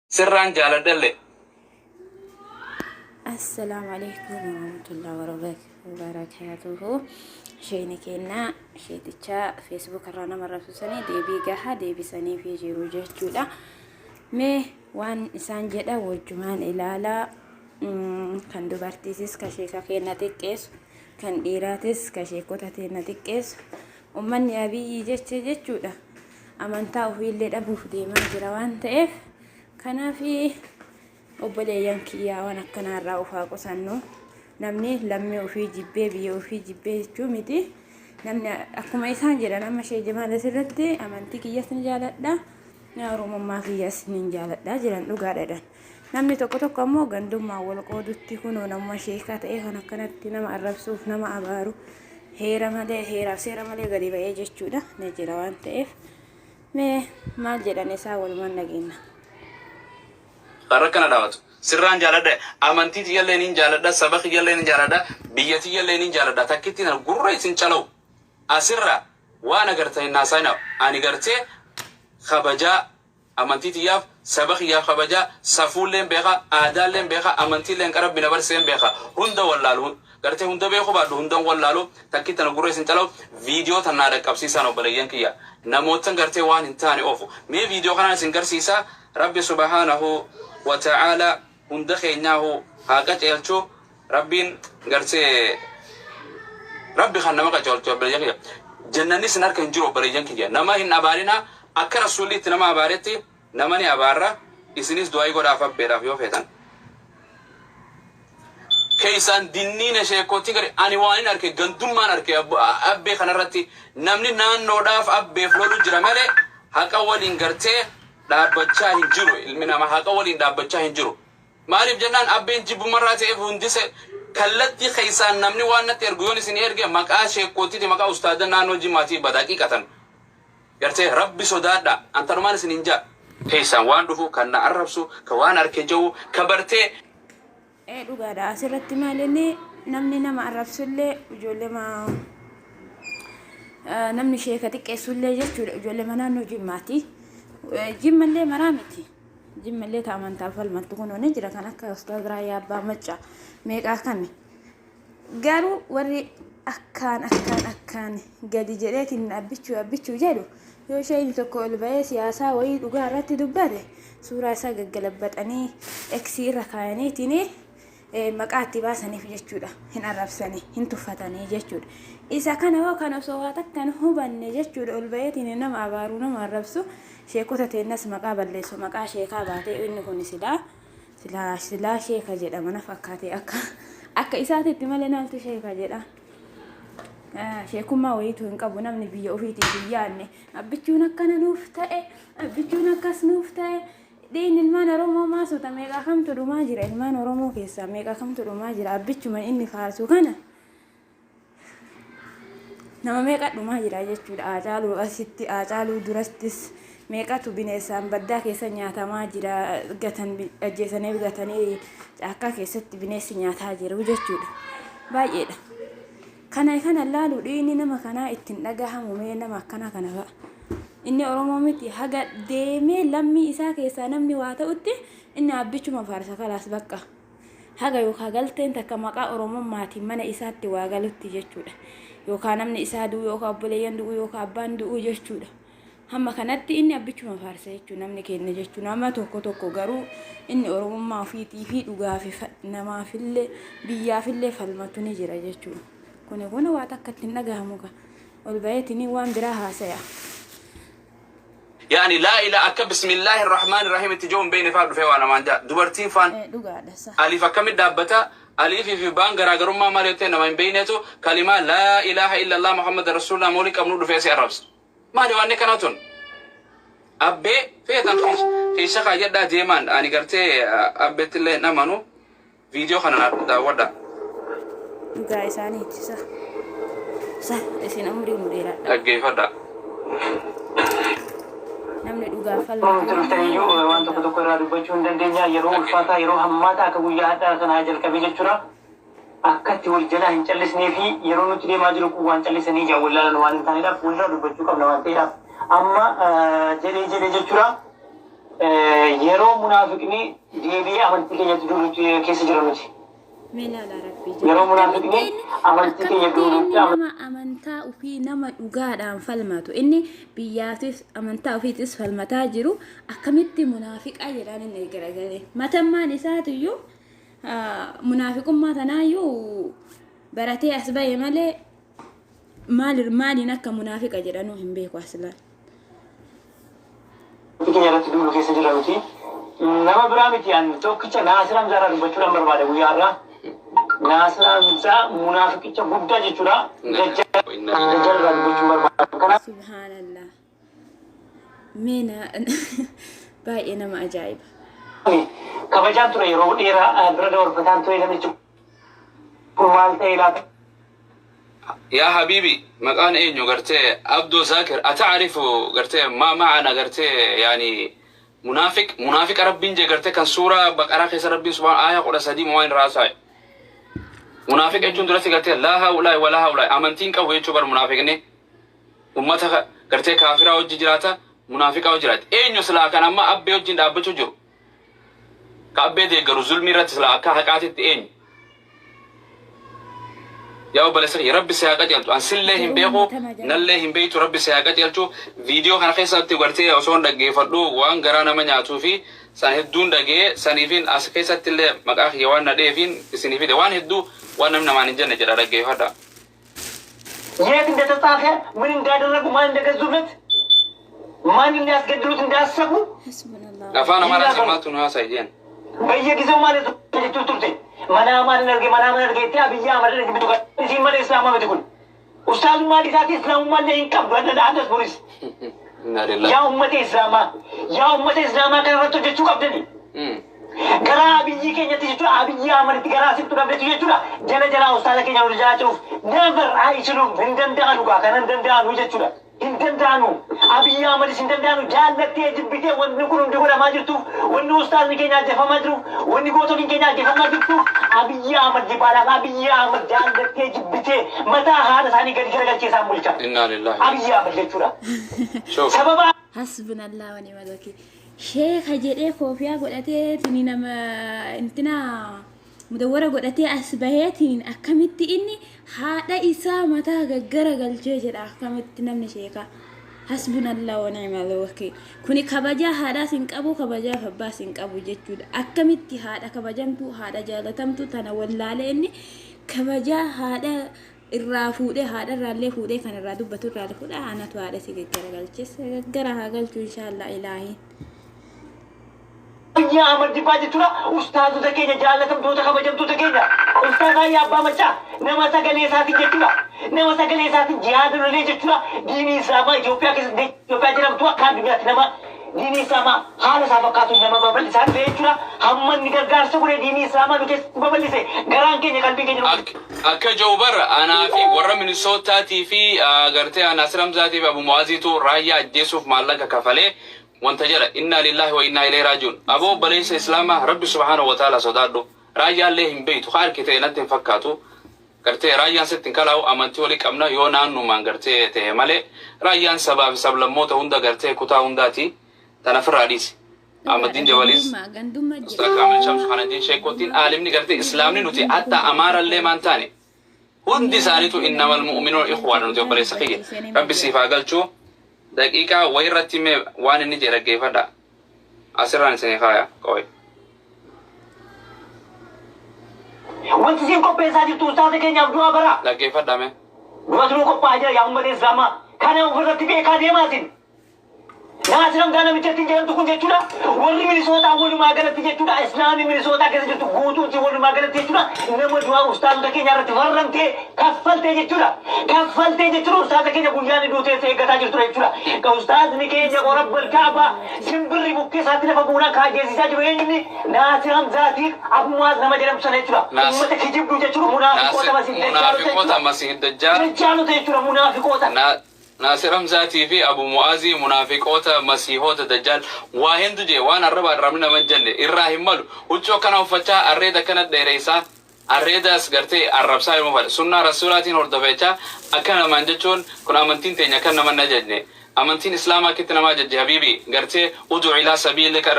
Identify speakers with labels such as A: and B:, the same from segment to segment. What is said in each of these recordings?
A: Sirraan jaaladhalle.
B: Assalaamu alaikum warahmatullahi wabarakatuhu. Sheeni kennaa sheetichaa Facebook irraa nama rabsisanii deebii gahaa deebisanii fi jiru jechuudha. Mee waan isaan jedhan wajjumaan ilaalaa. Kan dubartiisis ka sheeka keenna xiqqeessu, kan dhiiraatis ka sheekota teenna xiqqeessu. Ummanni Abiyyi jecha jechuudha. Amantaa ofiillee dhabuuf deemaa jira waan ta'eef, kanaaf obboleeyyan kiyyaa, waan akkanaa irraa of haa qusannu. Namni lammii ofii jibbee, biyya ofii jibbee jechuu miti. Namni akkuma isaan jedhan, amma Shee Jamaal asirratti "Amantii kiyyas ni jaaladha, Oromummaa kiyyas ni jaaladha" jedhan, dhugaadha. Namni tokko tokko ammoo gandummaan wal qoodutti, kunoo namuma sheekaa ta'ee kan akkanatti nama arrabsuuf nama abaaru, heera malee, heeraaf seera malee gadi ba'ee jechuudha, ni jira waan ta'eef, mee maal jedhan isaa walumaan dhageenya.
A: Warra akkana dhaabatu. Sirraan jaaladha. Amantii tiyyallee nin jaaladha. Saba kiyyallee nin jaaladha. Biyya tiyyallee nin jaaladha. Takkitti gurra isin calawu. Asirra waan agartan hin haasa'ina. Ani gartee kabajaa amantii tiyyaaf, saba kiyyaaf kabajaa, safuulleen beeka, aadaalleen beeka, amantiilleen qarabbi na barseen beeka. Hunda wallaalu. Gartee hunda beeku baadhu, hundan wallaalu. Takkitti na gurra isin calawu. Viidiyoo tan naa dhaqqabsiisaan, obboleeyyan kiyya. Namootan gartee waan hin taane oofu. Mee viidiyoo kanaan isin garsiisaa. Rabbi subhaanahu wa ta'ala hunda keenyaahu haa qaceelchu. Rabbiin gartee, Rabbi kan nama qaceelchu, obboleeyyan kiyya. Jannanni isin harka hin jiru, obboleeyyan kiyya. Nama hin abaarina. Akka Rasuulli itti nama abaaretti nama ni abaarra. Isinis du'aa godhaaf abbeedhaaf yoo feetan. Keessaan dinniina sheekootiin gadi ani waan hin arke, gandummaan arke. Abbee kanarratti namni naannoodhaaf abbeef lolu jira malee haqa waliin gartee dhaabbachaa hin jiru. Ilmi namaa haqa waliin dhaabbachaa hin jiru. Maaliif jennaan, abbeen jibbumarraa ta'eef hundise kallattii keessaan namni waan natti ergu yoon isin erge, maqaa sheekootiiti, maqaa ustaada naannoo Jimmaatii bada haqiiqatan. Gartee Rabbi sodaadha, antanumaan isin hin jaa. Keessaan waan dhufu kan na arrabsu, ka waan arke jiru ka bartee.
B: Ee, dhugaadha. Asirratti maal inni namni nama arrabsullee ijoollee namni sheeka xiqqeessullee jechuudha, ijoollee naannoo Jimmaati. Jimmallee maraa miti. Jimmallee ta amantaaf falmattu kun ni jira, kan akka Ustaaz Raayyaa Abbaa Maccaa meeqaa kami. Garuu warri akkaan akkaan akkaan gadi jedheetiin abbichuu abbichuu jedhu, yoo isheen tokko ol ba'ee siyaasaa wayii dhugaa irratti dubbate, suuraa isaa gaggalabbaxanii eksii irra kaayaniitiin maqaa itti baasaniif jechuudha. Hin arrabsanii, hin tuffatanii jechuudha. Isa kana hoo kan osoo waa takka hin hubanne jechuudha, ol ba'eetiin nama abaaruu, nama arrabsu, sheekota teennas maqaa balleessu, maqaa sheekaa baatee, inni kun silaa silaa silaa sheeka jedhama na fakkaate, akka isaatitti malee naaltu sheeka jedha. Sheekummaa wayiitu hin qabu namni biyya ofiitiif hin yaadne. Abbichuun akkana nuuf ta'e, abbichuun akkas nuuf ta'e. Dhiin ilmaan Oromoo maasota meeqaa kamtu dhumaa jira? Ilmaan Oromoo keessaa meeqaa kamtu dhumaa jira? Abbichuma inni faarsu kana nama meeqa dhumaa jira jechuudha. Haacaaluu asitti, Haacaaluu durastis meeqatu bineensaan baddaa keessa nyaatamaa jira. Gatan, ajjeesanii gatanii caakkaa keessatti bineensi nyaataa jiru jechuudha. Baay'eedha. Kana kana laalu dhiigni nama kanaa ittiin dhagahamu, mee nama akkana kana fa'a. Inni Oromoo miti, haga deemee lammii isaa keessaa namni waa ta'utti inni abbichuma faarsa, kalaas bakka. Haga yookaan galteen takka maqaa Oromummaatiin mana isaatti waa galutti jechuudha. Yookaan namni isaa du'u, yookaan obboleeyyan du'u, yookaan abbaan du'u jechuudha. Hamma kanatti inni abbichuma faarsa jechuudha namni keenya jechuudha. Nama tokko tokko garuu inni Oromummaa ofiitii fi dhugaa fi namaafillee biyyaafillee falmatu ni jira jechuudha. Kuni kun waa takka ittiin dhagahamu ka ol baheetiin waan biraa haasaya.
A: Yaani laa ilaa akka bismillaahi rahmaani rahiim itti jiru hin beekne faa dhufee waa namaan jaa. Dubartiin faan
B: Dhugaadha sa.
A: Aliif akkamitti dhaabbata? Aliifii fi baan garaagarummaa maal yoo ta'e nama hin beeknetu kalimaa laa ilaaha illallah Muhammad rasuulullah moolii qabnu dhufee si arrabsa. Maali waan kanaa tun? Abbee feetan keessa kaayyadhaa deemaan, ani gartee abbeetti illee hin amanu. Viidiyoo kana daawwadha.
B: Dhugaa isaaniiti sa. Sa isin umrii nu dheeradha.
A: Dhaggeeffadha.
B: Namni dhugaa falmatu.
C: Turtaniyyuu waan tokko tokko irraa dubbachuu hin dandeenya. Yeroo ulfaataa, yeroo hammaataa akka guyyaa hadhaa kanaa jalqabee jechuudha. Akka itti wal jalaa hin callisnee fi yeroo nuti deemaa jiru kun waan callisanii ijaan wal laalan waan hin taaneedhaaf, walirraa dubbachuu qabna waan ta'eedhaaf. Amma jedhee jedhee jechuudha. Yeroo munaafiqni deebi'ee amantii keenyatti duulutti keessa jira nuti.
B: Mee ilaalaa Rabbii
C: Yeroo
B: jedha.
C: munaafiqni
B: Akkamitti inni
C: amantii keenya
B: akkamitti inni
C: duulutti
B: nama amantaa ofii nama dhugaadhaan falmatu, inni biyyaafis amantaa ofiitis falmataa jiru, akkamitti munaafiqaa jedhaan inni garagalee matammaan isaatiyyuu munaafiqummaa tanaayyuu baratee as bahe malee maal maaliin akka munaafiqa jedhanuu hin beeku aslaan.
C: Keenya irratti duulu keessa jira nuti. Nama biraa miti, an tokkicha Naasir Hamzaa irraa dubbachuudhaan barbaada guyyaa har'aa. Naasir Hamzaa munaafiqicha guddaa jechuudha. Dajjal irraa dubbachuun barbaada. Kanaaf
B: Subhaanallah. Mee baay'ee nama ajaa'iba.
C: Kabajaan ture, yeroo dheeraa bira dabarfataan ture, namichi kun maal ta'e laata?
A: يا حبيبي maqaan eenyu gartee Abduu Zaakir أتعرف gartee ما معنى gartee يعني munaafiq? Munaafiqa Rabbiin jee gartee kan suuraa Baqaraa keessa Rabbiin subhaan aayaa 13 waan irraa haasa'e. Munaafiqa jechuun duratti gartee لا هؤلاء ولا هؤلاء, amantiin qabu jechuu bar. Munaafiqni ummata gartee kaafiraa wajji jiraata, munaafiqaa wajji jiraata. Eenyu silaa kan amma abbee wajjin dhaabbachuu jiru, ka abbee deeggaru zulmii irratti silaa akka haqaatitti eenyu? Yaa obboleessa kiyya, Rabbi si haa qajeelchu. An sillee hin beeku, nallee hin beektu, Rabbi si haa qajeelchu. Viidiyoo kana keessatti gartee osoo hin dhaggeeffadhu waan garaa nama nyaatuu fi san hedduun dhagee saniifin as keessatti illee maqaa kiyya waan nadheefin isinii fide. Waan hedduu waan namni namaan hin jenne jedha, dhaggeeffadha.
C: የት እንደተጻፈ፣ ምን እንዳደረጉ፣ ማን እንደገዙለት፣ ማን ሊያስገድሉት እንዳሰቡ
B: Hasbunallah.
A: Afaan Amaaraatiin maaltu nu haasa'i jeen?
C: በየጊዜው ማለት ነው turte manaa maal arge, manaa maal arge Abiyyi Ahmad bitu isiin malee islaamaa miti kun ustaazummaa isaati, islaamummaa illee hin qabdu adda addas boris.
A: Inna lillahi.
C: Yaa ummata islaamaa, yaa ummata islaamaa, kana irratti hojjechuu qabdani. Garaa Abiyyi keenyatti jechuudha, Abiyyi Ahmaditti garaa sittu dhabdetu jechuudha. Jala jalaa ustaaza keenya wal jalaa ce'uuf never አይችሉም. Hin danda'anu gaa kana, hin danda'anu jechuudha, hin danda'anu. Abiyyi Ahmadis hin danda'anu. Jaallattee jibbitee wanni kun hundi godhamaa jirtuuf, wanni ustaazni keenya ajjeefamaa jiruuf, wanni gootonni keenya ajjeefamaa jirtuuf Abiyyi Ahmad jibaadhaaf. Abiyyi Ahmad jaallattee jibbitee mataa haadha isaanii gadi garagalchee isaan bulcha
A: Inna lillahi.
C: Abiyyi Ahmad jechuudha.
A: Shuf.
C: Sababa
B: Hasbunallah wa ni'mal wakiil. Sheeka jedhee koofiyaa godhatee tini nama intina mudawwara godhatee as baheetiin akkamitti inni haadha isaa mataa gaggara galchee jedha? Akkamitti namni sheekaa? Hasbunallah wa ni'mal wakiil. Kuni kabajaa haadhaas hin qabu, kabajaa abbaas hin qabu jechuudha. Akkamitti haadha kabajamtuu, haadha jaalatamtuu tana wallaalee inni kabajaa haadha irraa fuudhee, haadha irraallee fuudhee, kan irraa dubbatu irraa fuudhee anatu haadha si gaggara galches? Gaggara haa galchu inshaallah ilaahiin.
C: Abiyyi Ahmad jibbaa jechuudha. Ustaazota keenya jaallatamtoota, kabajamtoota keenya, ustaaz Ayyaa Abbaa Macaa nama sagalee isaatiin jechuudha. Nama sagalee isaatiin jihaada lolee jechuudha. Diinii Islaamaa Itoophiyaa keessatti, Itoophiyaa jedhamtu akka addunyaatti nama diinii Islaamaa haala isaa fakkaatu nama babal'isaa dhufe jechuudha. Hamma inni gargaarsa godhe diinii Islaamaa nu keessatti babal'ise, garaan keenya, qalbii keenya nu
A: Akka Jawbar anaa fi warra Minisootaatii fi gartee Naasir Hamzaatii fi Abu Mu'aaziitu raayyaa ajjeesuuf maallaqa kafalee wanta jedha. Inna lillahi wa inna ilayhi raaji'uun. Aboo obboleessa Islaamaa, Rabbi subhaanahu wa ta'ala sodaadhu. Raayyaallee hin beeytu, haa argite natti hin fakkaatu. Gartee raayyaan sitti hin kalaa'u, amantii walii qabna yoo naannumaan gartee ta'e malee raayyaan sabaa fi sablammoota hunda gartee kutaa hundaati. Tana ofirraa dhiisi. Ahmadiin Jabaliis
B: Gandummaa jira.
A: Ustaz Kaamil Shamsu Kanadiin Sheekootiin aalimni gartee Islaamni nuti hatta Amaarallee maan taane hundi isaaniitu إنما المؤمنون إخوة. Nuti obboleessa kiyya, Rabbi siif haa galchuu. Daqiiqaa wayirratti mee waan inni jedhe dhaggeeffadha. Asirraan isinii kaaya qoy.
C: Wanti isin qopheessaa jirtu ustaaza keenyaaf du'a bara.
A: Dhaggeeffadha mee.
C: Du'atu nu qophaa'aa jira, yaa uummata Islaamaa. Kana ofirratti beekaa deemaa isin. Naasir Hamzaa namicha ittiin jedhamtu kun jechuudha. Warri Minisootaa walumaa galatti jechuudha. Islaamii Minisootaa keessa jirtu guutuuti walumaa galatti jechuudha. Nama du'aa ustaazota keenya irratti farramtee kaffaltee jechuudha. Kaffaltee jechuudha, ustaaza keenya guyyaan duutee eeggataa jirtudha jechuudha. Ka ustaazni keenya qorabbal kaabaa simbirri bukkee isaatti lafa buunaa kaajeessisaa jiru eenyunni? Naasir Hamzaatii Abumaaz nama jedhamtu sana jechuudha. Uummata kijibduu jechuudha. Munaafiqoota masii
A: Munaafiqoota Masiih Dajjaal.
C: Dajjaalota jechuudha, munaafiqoota.
A: Naasir Hamzaatii fi Abu Mu'aazii munaafiqoota Masiihoota Dajjaal. Waa hendu jee, waan arraba arrabni nama hin jenne irraa hin malu. Huccuu akkana uffachaa, arreeda akkana dheereessaa, arreedaas gartee arrabsaa yeroo fadha sunnaa rasuulaatiin hordofechaa akkana namaan jechuun kun amantiin teenya akka nama hin ajajne. Amantiin Islaamaa akkitti nama ajajje habiibi gartee ud'u ilaa sabiilika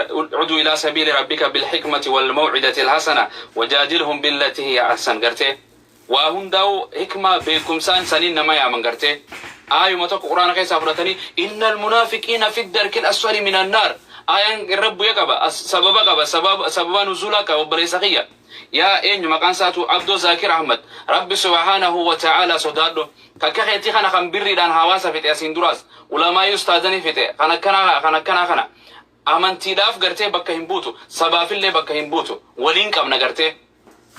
A: ud'u ilaa sabiili rabbika bilhikmati wal maw'idati alhasana wajaadilhum billati hiya ahsan gartee waa hundaa'u hikmaa beekumsaan saniin nama yaaman gartee aayuma tokko quraana keessaa fudhatanii innal munaafiqiina fi darkil asfali minan naar aayaan irra bu'e qaba sababa qaba sababa nuzuulaa qaba. Obboleessa kiyya, yaa eenyu maqaan isaatu Abdoo Zaakir Ahmad, Rabbi subhaanahu wa ta'ala sodaadhu. Kakka keetii kana kan birriidhaan hawaasa fixe, asiin duraas ulamaayii ustaazanii fixe, kan akkanaa kan akkanaa kana amantiidhaaf gartee bakka hin buutu, sabaafillee bakka hin buutu. Waliin qabna gartee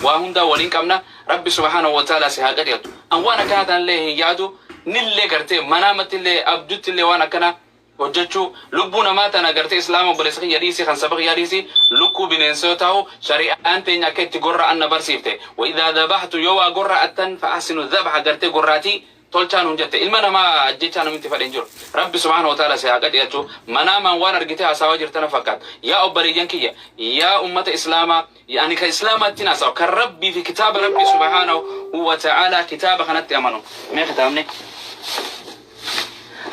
A: waa hundaa waliin qabna. Rabbi subhaanahu wa ta'ala si haa qajeeltu. An waan akkanaa tanallee hin yaadu nillee gartee manaamatti abjuttillee waan akkana hojjechuu lubbuu namaa tana gartee Islaama obboleessa kiyya dhiisi, kan saba kiyya dhiisi, lukkuu bineensoo ta'u shari'aan teenya akka itti gorra'an na barsiifte. وإذا ذبحتم yoo waa gorra'attan فأحسنوا الذبح gartee gorraatii tolchaa nuun jette. Ilma namaa ajjechaa namatti fedhe hin jiru. Rabbi subhaanahu wa ta'ala si haa qajeelchu. Manaamaan waan argite haasawaa jirtana fakkaata. Yaa obboleeyyan kiyya, yaa ummata Islaamaa, ani ka Islaamaatti haasawa kan Rabbii fi kitaaba Rabbi subhaanahu wa ta'ala kitaaba kanatti amanu. Mee kitaabni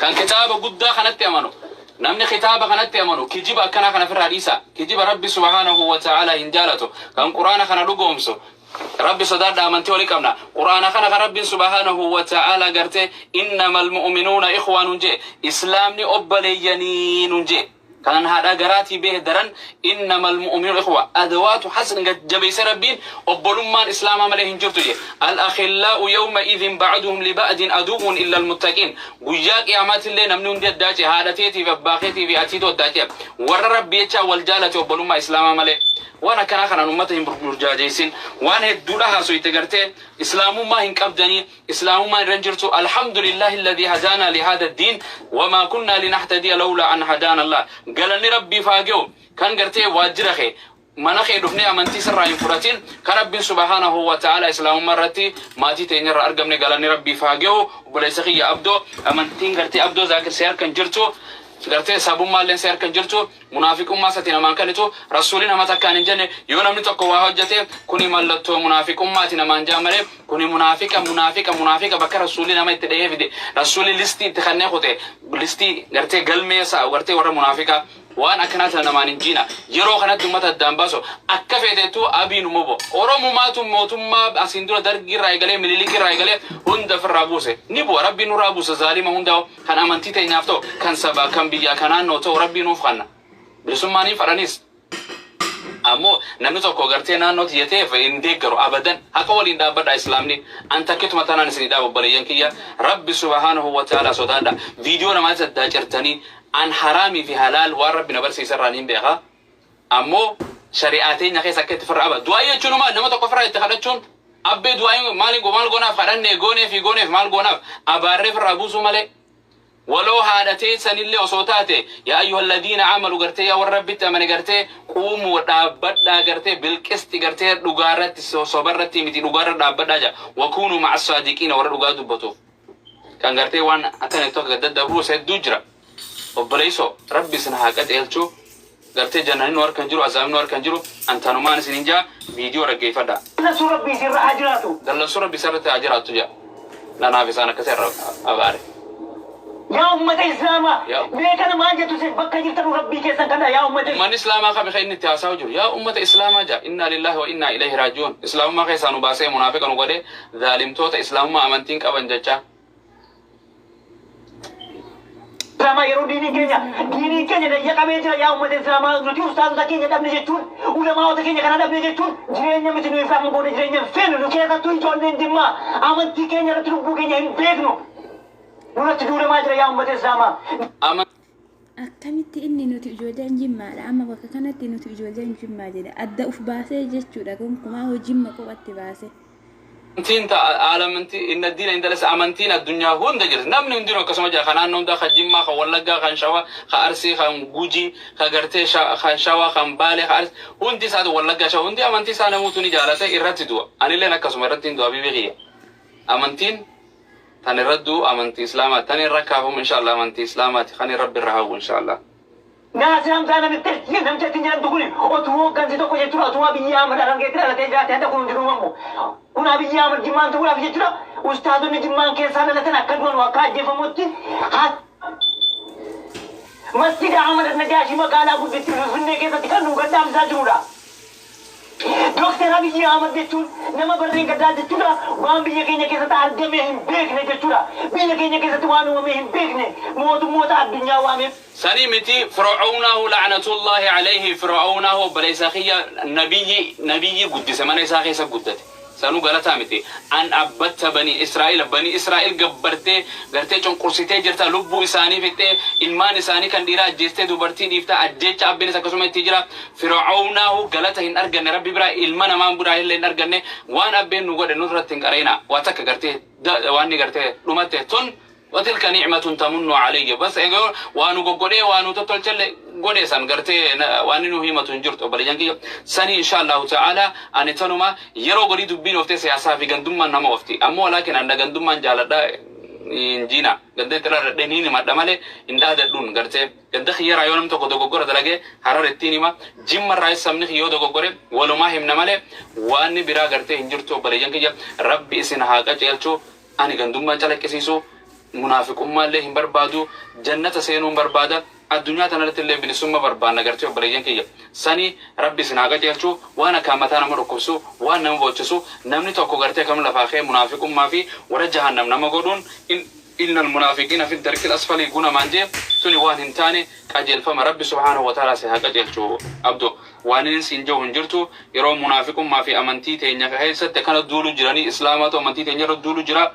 A: kan kitaaba guddaa kanatti amanu, namni kitaaba kanatti amanu kijiba akkanaa kana ofirraa dhiisa. Kijiba Rabbi subhaanahu wa ta'ala hin jaalatu. Kan Quraana kana dhugoomsu, Rabbi sodaadha. Amantii walii qabna. Quraana kana kan Rabbiin subhaanahu wa ta'ala gartee إنما المؤمنون إخوة nun jee, Islaamni obboleeyyanii nun jee, kanan haadha garaatii behe daran إنما المؤمنون إخوة أدوات حصر jabeeyse Rabbiin obbolummaan Islaamaa malee hin jirtu je. الأخلاء يومئذ بعضهم لبعض عدو إلا المتقين. Guyyaa qiyaamaatillee namni hundi addaace, haadha teetii fi abbaa keetii fi atiitu addaace, warra Rabbi jecha wal jaalate obbolummaa Islaamaa malee. Waan akkanaa kanaan ummata hin burjaajeysin. Waan hedduudha haasoyte gartee Islaamummaa hin qabdanii, Islaamummaan irra hin jirtu. الحمد لله الذي هدانا لهذا الدين وما كنا لنهتدي لولا أن هدانا الله. Galanni Rabbii faage'u kan gartee waajjira kee mana kee dhufnee amantii sirraa hin fudhatin, kan Rabbiin subhaanahu wa ta'ala Islaamummaa irratti maatii teenya irraa argamne, galanni Rabbii faage'u. Obboleessa kiyya Abdoo, amantiin gartee Abdoo Zaakir si harkan jirtu, gartee sabummaalleen si harkan jirtu, munaafiqummaa sati namaan kanitu. Rasuulli nama takkaan hin jenne yoo namni tokko waa hojjete kuni mallattoo munaafiqummaati namaan jaa malee kuni munaafiqa munaafiqa munaafiqa bakka Rasuulli nama itti dhahee fide, Rasuulli listii itti kannee kute, listii gartee galmee isaa gartee warra munaafiqaa waan akkanaa tana namaan hin jiina. Yeroo kanatti ummata addaan baasu akka feetettu Abiin mobo Oromumaatu mootummaa asiin dura Dargii irraa eegalee Minilik irraa eegalee hunda ofirraa buuse ni bu'a. Rabbiin nurraa buusa zaalima hundaa. Kan amantii teenyaaf ta'u, kan sabaa, kan biyyaa, kan naannoo ta'u Rabbii nuuf kanna. Bilisummaa ni fadhanis ammoo namni tokko gartee naannoo tiyyateef hin deeggaru abadan. Haqa waliin dhaabbadha. Islaamni an takkituma tanaan isinii dhaaba. Obboleeyyan kiyya, Rabbi subhaanahu wa ta'ala sodaadha. Viidiyoo namaatti addaa cirtanii an haraamii fi halaal waan Rabbi na barsiisa irraa niin beeka. Ammoo shari'aa teenya keessa akka itti firra aba du'aa jechuun maal? Nama tokko firraa itti kadhachuun abbee du'aa maal maal goonaaf kadhanne gooneef gooneef maal goonaaf abaarree firraa buusuu malee waloo haadha teessanillee osoo taate. يا أيها الذين آمنوا gartee yaa warra Rabbitti amane gartee قوموا dhaabbadhaa gartee بالقسط gartee dhugaarratti, sobarratti miti, dhugaarra dhaabbadhaa jaa. وكونوا مع الصادقين warra dhugaa dubbatuuf kan gartee waan akkana tokko daddabruus hedduu jira. Obboleessoo, Rabbi isin haa qajeelchuu. Gartee jannanni nu harkan jiru, azaabni nu harkan jiru. Antanumaan isin hin jaa viidiyoo dhaggeeffadha.
C: Dallansuu Rabbii isirra haa jiraatu.
A: Dallansuu Rabbi isarratti haa jiraattu jaa. Nanaaf isaan akkasii irra abaare.
C: Yaa ummata Islaamaa, mee kana maal jettu isin bakka jirtan? Rabbii keessan kana, yaa ummata
A: Ummanni Islaamaa kami kan inni itti haasa'u jiru? Yaa ummata Islaamaa jaa. إنا لله وإنا إليه راجعون. Islaamummaa keessaa nu baasee munaafiqa nu godhee zaalimtoota Islaamummaa amantiin qaban jecha.
C: Islaamaa yeroo diiniin keenya dayyaqamee jira. Yaa ummata Islaamaa, nuti ustaazota keenya dhabne jechuun, ulamaa'ota keenya kana dhabne jechuun jireenya miti. Nu Islaama booda jireenya hin feenu. Nu keessattuu ijoolleen Jimmaa amantii keenya irratti lubbuu keenya hin beeknu. Nurratti duulamaa jira, yaa ummata Islaamaa.
B: Akkamitti inni nuti ijoolleen Jimmaadha, amma bakka kanatti nuti ijoolleen Jimmaa jedhe adda uf baasee jechuudha? Gonkumaa hojii qophatti baase.
A: Amantiin aalamantii إن الدين عند الله amantiin addunyaa hunda jirti. Namni hundinuu akkasuma jira. Kan naannoo hundaa, kan Jimmaa, kan Wallaggaa, kan Shawaa, kan Arsii, kan Gujii, kan gartee kan Shawaa, kan Baalee, kan Arsii, hundi isaatu Wallaggaa, Shawaa, hundi amantii isaa namuutu ni jaalata, irratti du'a. Anilleen akkasuma irratti hin du'a bibi kiyya. Amantiin tan irra du'u amantii Islaamaa, tan irra kaafamu inshallah amantii Islaamaati kan Rabbi irra hawwu inshallah.
C: Naasir Hamzaa namitti namicha ittiin jedhamtu kun otuu hooggansi tokko jechuudha, otuu Abiyyi Ahmad Harargeetti dhalatee jiraate hanga kun hundinuu uumamu. Kun Abiyyi Ahmad Jimmaan ta'uudhaaf jechuudha. Ustaazonni Jimmaan keessaa dhalatan akka du'an akka ajjeefamutti. Masjida Ahmad Najaashii magaalaa guddittii Finfinnee keessatti kan nu gadhaamsaa jirudha. Dooktar Abiyyi Ahmad jechuun nama barreen gaddaa jechuudha. Waan biyya keenya keessatti argamee hin beekne jechuudha. Biyya keenya keessatti waan uumamee hin beekne mootummoota addunyaa waamee
A: Sanii miti, Fir'aawnaahu la'natullaahi alayhi, Fir'aawnaahu obboleessa kiyya nabiyyi nabiyyi guddise, mana isaa keessa guddate. Sanuu galataa miti. An abbatta bani Israa'iila, bani Israa'iil gabbartee gartee cunqursitee jirta, lubbuu isaanii fixxee, ilmaan isaanii kan dhiiraa ajjeestee dubartii dhiifta, ajjeecha abbiinis akkasuma itti jira. Fir'aawnaahu galata hin arganne Rabbi biraa, ilma namaa biraa illee hin arganne. Waan abbeen nu godhe nurratti hin qara'inaa. Waa takka gartee waan ni gartee dhumatte tun. Watilka ni'matun tamunnu alayya, bas egaa waa nu goggodhee waa nu tottolchelle godhe san gartee waanni nu himatu hin jirtu, obboleeyyan kiyya. Sanii insha Allahu ta'ala ani tanuma yeroo godhii dubbiin ooftee siyaasaa fi gandummaan nama oofti ammoo, walaakin anna gandummaan jaaladha hin jiina, ganda itti dhaladhe niin himadha malee hin dhaadadhuun. Gartee ganda kiyyaraa yoo namni tokko dogoggora dalagee Harar ittiin hima, Jimma irraayis sabni kiyya yoo dogoggore walumaa himna malee waanni biraa gartee hin jirtu. Obboleeyyan kiyya, Rabbi isin haa qaceelchu. Ani gandummaan calaqqisiisu, munaafiqummaallee hin barbaadu, jannata seenuun barbaada, addunyaa tanarrattillee bilisumma barbaanna gartee obboleeyyan kiyya. Sani Rabbi isin haa qaceelchu. Waan akkaan mataa nama dhukkubsu, waan nama boochisu, namni tokko gartee akkam lafaa ka'ee munaafiqummaa fi warra jahannam nama godhuun, innal munaafiqiina fi darkil asfalii guna maan jee, tuni waan hin taane. Qajeelfama Rabbi subhaanahu wa ta'aalaa si haa qajeelchu, Abdo. Waaninin siin je'u hin jirtu. Yeroo munaafiqummaa fi amantii teenya keessatti akkana duulu jiranii, Islaamaatu amantii teenya irra duulu jira.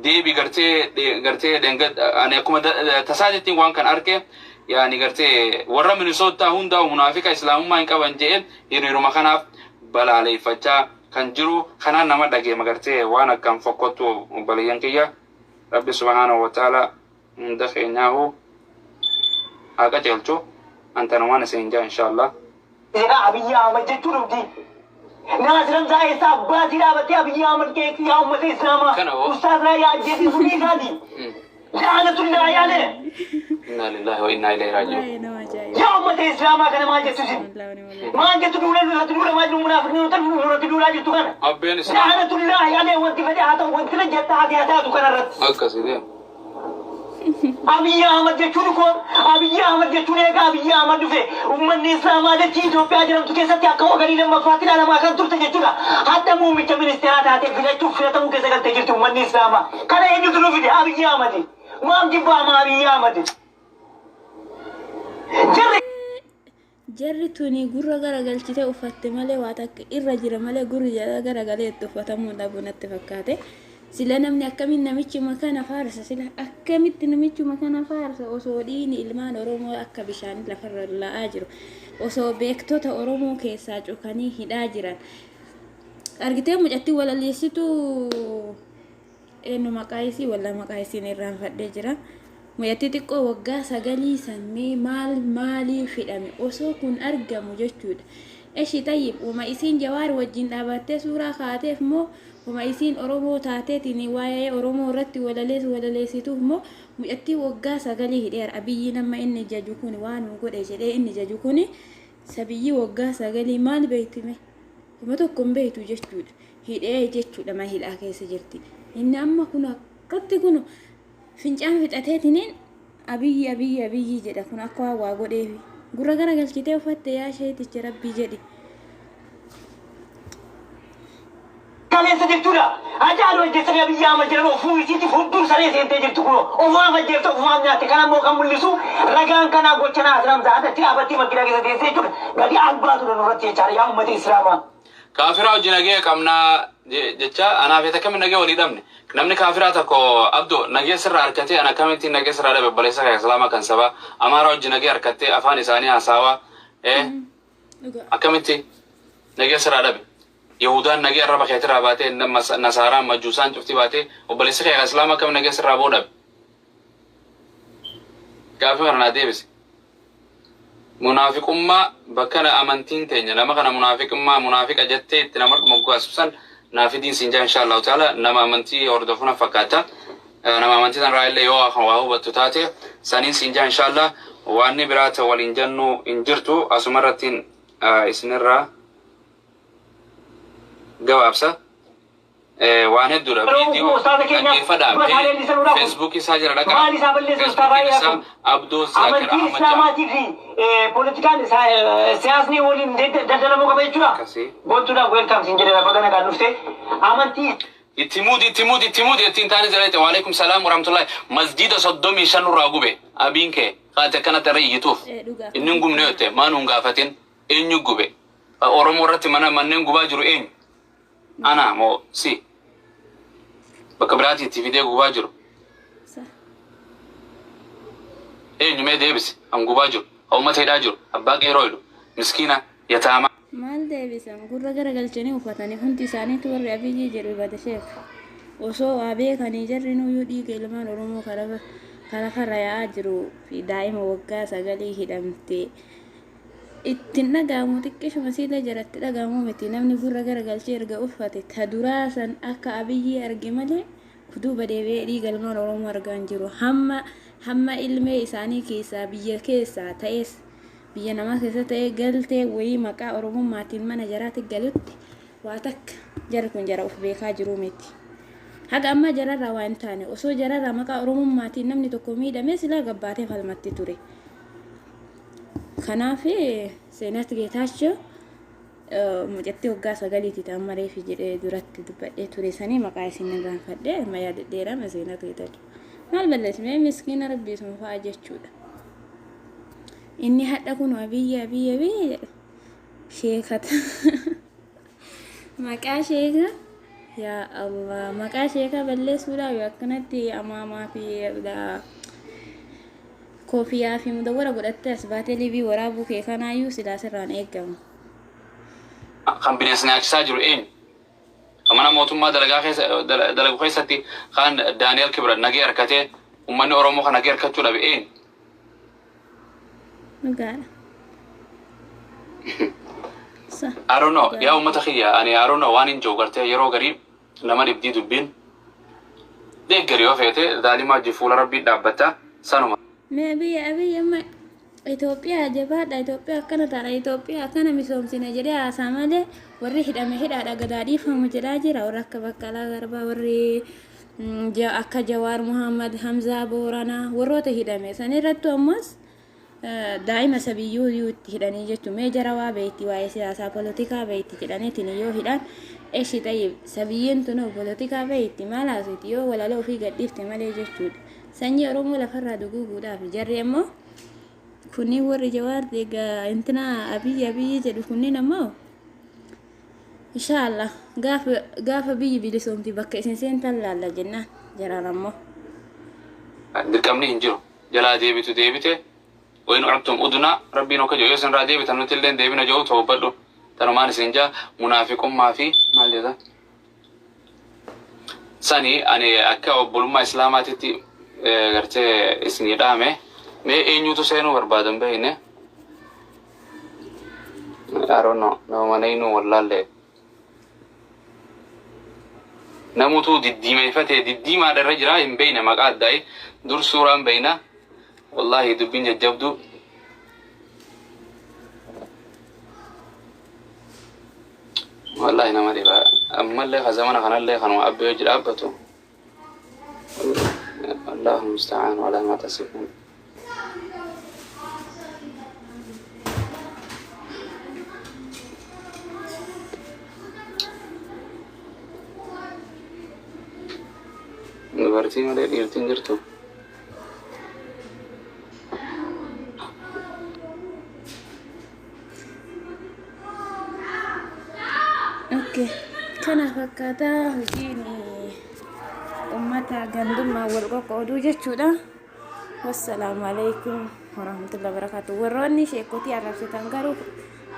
A: Deebi gartee gartee dhengad ani akkuma tasaatittiin waan kan arke, yaani gartee warra Minisootaa hundaa'u munaafiqa, Islaamummaa hin qaban je'e hiriiruma kanaaf balaaleeffachaa kan jiru kanaan nama dhageema gartee waan akkaan fokkottu. Obboleeyyan kiyya, Rabbi subhaanahu wa ta'aalaa hunda keenyaahu haa qajeelchu. An tanumaan isiniin ja'a, inshaa Allah.
C: Jedha Abiyyi Ahmad jechuun dhumti. Naasir Hamzaa eessa abbaa sii dhaabattee Abiyyi Ahmad keetti yaa ummata Islaamaa?
A: Kana hoo?
C: Ustaaz Raayyaa ajjeesiisuu dhiisaati. La'anatullaahi alee.
A: Innaa lillaahi wa innaa ilayhi raaji'uun.
B: Baay'ee nama ajaa'iba.
C: Yaa ummata Islaamaa, kana maal jettu isin?
B: Wallahu ni mul'ata.
C: Maal jettu duula nurratti duulamaa jiru, munaafiqni nurratti duulaa jirtu kana?
A: Abbeen Islaama.
C: La'anatullaahi alee, wanti fedhe haa ta'u, wanti rajjatta haati haa taatu kanarratti.
A: Akkasi deema.
C: Abiyyi Ahmad jechuun koo, Abiyyi Ahmad jechuun eega Abiyyi Ahmad dhufe uummanni Islaamaa dachii Itoophiyaa jedhamtu keessatti akka waganii lammaffaatti ilaalamaa kan turte jechuudha. Hadha muummicha ministeeraa taatee filachuuf filatamuu keessa galtee jirti uummanni Islaamaa. Kana eenyutu nu fide? Abiyyi Ahmad. Maaf jibbaama Abiyyi Ahmad? Jarri
B: Jarri tuni gurra garagalchitee uffatte malee waa takka irra jira malee gurri jala garagalee itti uffatamuu dhabu natti fakkaate. Sila namni akkamiin namichuma kana faarsa? Sila akkamitti namichuma kana faarsa osoo dhiigni ilmaan Oromoo akka bishaanii lafarra lola'aa jiru, osoo beektota Oromoo keessaa cukanii hidhaa jiran? Argitee mucattii walaleessituu, eenyu maqaa isii? Walla maqaa isiin irraanfadhee jira. Mucattii xiqqoo waggaa 9 sammee maal maaliif hidhame osoo kun argamu jechuudha. Eshi tayyib, wama isiin Jawaar wajjin dhaabattee suuraa kaateef moo, wama isiin Oromoo taateetiin waa'ee Oromoo irratti walaleessituuf moo mucattii waggaa 9 hidheera Abiyyiin? Amma inni jaju kun waan nu godhe jedhee inni jaju kun sabiyyii waggaa 9 maal beektime? Kuma tokko hin beektu jechuudha. Hidhee jechuudha, mana hidhaa keessa jirti. Inni amma kun akkatti kun fincaan fixateetiniin Abiyyi, Abiyyi, Abiyyi jedha. Kun akka waan waa godheefi. Gurra gara galchitee uffatte yaa sheeticha, Rabbii jedhi.
C: Kaleessa jechuudha. Hacaaluu ajjeessanii Abiyyi Ahmad jedhan ofuu isiitiif hudduu saree seentee jirti kunoo. Ofumaaf ajjeefte, ofumaaf nyaatte. Kana immoo kan mul'isu ragaan kanaa gocha Naasir Hamzaa adatti dhaabattee makiinaa keessa teessee jechuudha. Gadi albaatu nurratti jechaadha yaa uummata Islaamaa.
A: Kaafiraa hojii nagaya qabnaa jecha anaaf ati akkamiin nagaya walii dhabne? Namni kaafiraa tokko, Abdo, nagaya sirraa harkatee, ana akkamittiin nagaya sirraa dhabe? Obboleessa kee Islaamaa kan sabaa Amaaraa hojii nagaya harkattee afaan isaanii hasaawaa akkamitti nagaya sirraa dhabe? Yahudaan nagaya arraba keetirraa baatee, Nasaaraan, Majuusaan cufti baatee, obboleessi kee Islaamaa akkamiin nagaya sirraa boo dhabe? Gaafii kana naa deebisi. Munaafiqummaa bakka amantiin teenya nama kana munaafiqummaa munaafiqa jettee itti nama moggaasu san naa fidiin siin jaa, insha Allahu ta'ala. Nama amantii hordofu na fakkaata. Nama amantii sanarraa illee yoo waa hubattu taate saniin siin jaa, insha Allah. Waanni biraa ta waliin jennu hin jirtu, asuma irrattiin isinirraa gabaabsa. Waan hedduudha.
C: Yeroo
A: Viidiyoo
C: ustaaza keenyaaf
A: dhaggeeffadhaa.
C: dura isaa leellisanuudha kun.
A: Facebook isaa jira dhaqaa.
C: Maal isaa balleessu ustaaz
A: Facebookiin
C: Raayyaa
A: isaa
C: kun?
A: Abdoo Zaakir
C: Amantiin
A: Ahmad jedhama.
C: Islaamaatii fi poolitikaan siyaasni waliin daldalamuu qaba jechuudha.
A: Akkasii.
C: Boontuudhaaf welcome siin jedheera baga nagaan dhufte. Amantii
A: Itti muudi itti muudi itti muudi ittiin taane jira jette waalaikum salaam warahmatullahi masjiida 35 nurraa gube abiin kee kaate akkanatti irra iyyituuf
B: Dhugaa.
A: inni hin gubne jette maa nuun gaafatin eenyu gube Oromoo irratti mana manneen gubaa jiru eenyu ana moo si bakka biraatii itti fidee gubaa jiru eenyu mee deebisi kan gubaa jiru kan uummata hidhaa jiru abbaa qeeroo hidhu miskiina yataamaa.
B: Maal deebisan gurra garagalchanii uffatanii hundi isaaniitu warri Abiyyii jedhu bada sheek. Osoo waa beekanii jarri nuyyuu dhiiga ilmaan Oromoo ka lafarra yaa'aa jiru fi daa'ima waggaa sagalii hidhamte itti hin dhaga'amu xiqqishuma siillee jaratti dhaga'amu miti namni gurra garagalchee erga uffate ta duraa san akka Abiyyii arge malee duuba deebi'ee dhiiga ilmaan Oromoo argaa hin jiru hamma hamma ilmee isaanii keessaa biyya keessaa ta'es biyya namaa keessa ta'ee galtee wayii maqaa Oromummaatiin mana jaraatti galutti waa takka jarri kun jara of beekaa jiruu miti. Haga ammaa jararraa waa hin taane osoo jararraa maqaa Oromummaatiin namni tokko miidhamee silaa gabbaatee falmatti ture. Kanaaf Seenat Geetaachoo mucattii waggaa sagaliiti ta'an mareefi jedhee duratti dubbadhee ture sanii maqaa isin irraanfadhee amma yaadadheerama Seenat Geetaachoo. Maal balleessine miskiina rabbii isuma fa'a jechuudha. Inni hadha kun Abiyyi Abiyyi Abiyyi jedha. Sheekata. Maqaa sheeka yaa Allah maqaa sheekaa balleessuudhaaf yoo akkanatti amaamaa fi kofiyaa fi mudawwara godhattee as baatee liivii waraabuu kee kanaayyuu silaa sirraan eegamu.
A: Kan bineensa nyaachisaa jiru eenyu? Kan mana mootummaa dalagaa keessa dalagu keessatti kan Daani'el Kibrat nagee harkatee uummanni Oromoo kan nagee harkachuu dhabe eenyu?
B: Dhugaadha. Sa.
A: I don't know. Yaa uummata kiyya ani I don't know waan hin jiru gartee yeroo garii nama dhibdii dubbiin deeggari yoo feete zaalimaa wajjin fuula rabbii dhaabbatta sanuma.
B: Mee biyya Abiy amma Itoophiyaa jabaadha Itoophiyaa akkana taana Itoophiyaa akkana misoomsina jedhee haasaa malee warri hidhame hidhaadha gadaa dhiifamu jedhaa jira warri akka Baqqalaa Garbaa warri akka Jawaar Muhammad Hamzaa Booranaa warroota hidhame san irrattu ammas daa'ima sabiyyuu iyyuu itti hidhanii jechuun mee jara waa beekti waa'ee siyaasaa polotikaa beekti jedhaniitiin yoo hidhan eshi tayyib sabiyyiin tunoo polotikaa beekti maal haasiti yoo walaloo ofii gadhiifte malee jechuudha. Sanyii Oromoo lafarraa duguuguudhaaf jarri ammoo kunniin warri Jawaar egaa intina Abiyyi Abiyyi jedhu kunniin ammoo inshaallah gaafa gaafa biyyi bilisoomti bakka isin seentan laalla jennaan jaraan ammoo.
A: Dirqamni hin jiru. Jalaa deebitu deebite wayin uctum udnaa rabbiin akka jedhu yoo isin irraa deebitan nuti illee deebina jedhu toobbadhu. Tanumaan isin jaa munaafiqummaa fi maal jedha sani ani akka obbolummaa islaamaatitti gartee isinii dhaame mee eenyutu seenuu barbaadan beekne. I don't know. Nama mana inuu wallaalle. Namutu diddiimeeffatee diddiimaadha irra jira hin beekne maqaa addaayi dur suuraan beekna. Wallaahi dubbiin jajjabduu. Wallaahi nama dhiba. Ammallee ka zamana kanallee kanuma abbee hojii dhaabbatu. Allahu musta'aan walaa maa tasifuun. Dubartii malee dhiirtiin jirtu.
B: Okay. Kana fakkaataa hojiin uummata gandummaa wal qoqqooduu jechuudha. Wassalaamu alaikum warahmatullahi wabarakatuh. Warroonni sheekotii arrabsitan garuu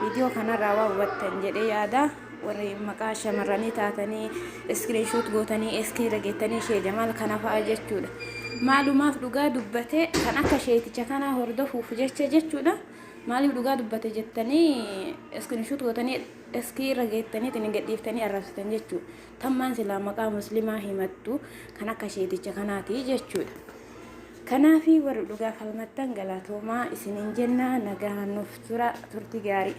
B: viidiyoo kanarraa waa hubattan jedhee yaada. Warri maqaa shamarranii taatanii iskiriinshoot gootanii iskiriira geettanii shee jamaal kana fa'a jechuudha. Maalumaaf dhugaa dubbate kan akka sheeticha kanaa hordofuuf jecha jechuudha. Maaliif dhugaa dubbate jettanii iskiriinshoot gootanii iskiriira geettanii ittiin gadhiiftanii arrabsitan jechuudha. Tammaan silaa maqaa muslimaa himattu kan akka sheeticha kanaati jechuudha. Kanaafi warri dhugaa falmattan galatoomaa isiniin jenna nagaan nuuf tura turtii gaarii.